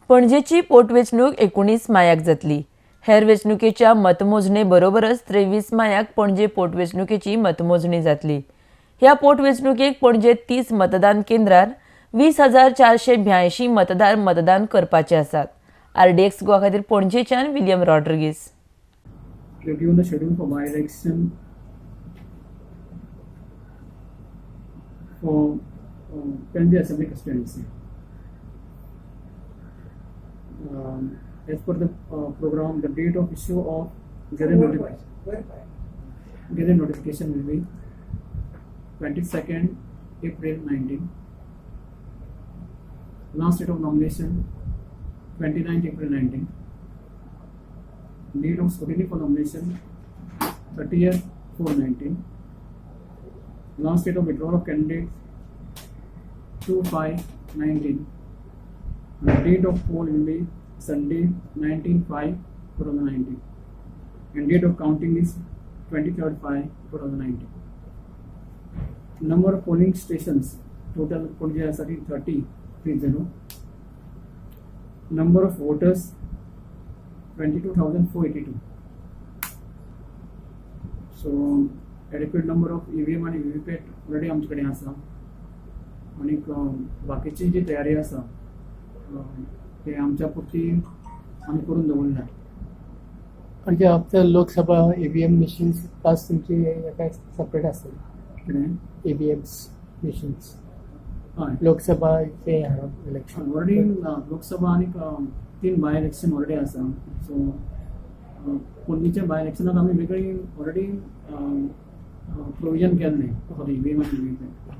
पणजेची पोटवेंचणूक 19 मायाक जातली. हेर वेंचणुकेच्या मतमोजणे बरोबरच 23 मायाक पणजे पोटवेंचणुकेची मतमोजणी जातली. ह्या पोटवेंचणुकेक पणजे 30 मतदान केंद्रार 20,482 मतदार मतदान करपाचे आसात. आरडीएक्स गोवा खातीर पणजेच्यान William Rodrigues. Review the schedule for by-election for Panaji Assembly constituency. As per the program, the date of issue of gazette notification will be 22nd April 19. Last date of nomination 29th April 19. Date of scrutiny for nomination 30th 4/19. Last date of withdrawal of candidates 2/5/19. And the date of poll will be Sunday 19/5/2019. And date of counting is 23rd 5/2019. Number of polling stations total Panaji आसा 30 30. Number of voters 22,482. So adequate number of EVM आनी VVPAT already आमचे कडेन आसा आनीक बाकीची जी तयारी आसा ते आमच्या पुरती आमी करून दवरल्या. म्हणजे after Lok Sabha EVM machines plus तुमची हेका सेपरेट आसतली. कितें? ईव्हीएम्स मशीन्स. हय. लोकसभाचे इलेक्शन. ऑलरेडी लोकसभा आनीक तीन बाय इलेक्शन ऑलरेडी आसा. सो पणजीच्या बाय इलेक्शनाक आमी वेगळी ऑलरेडी प्रोविजन केल्लें फॉर ईव्हीएम आनी व्हीव्हीपॅट.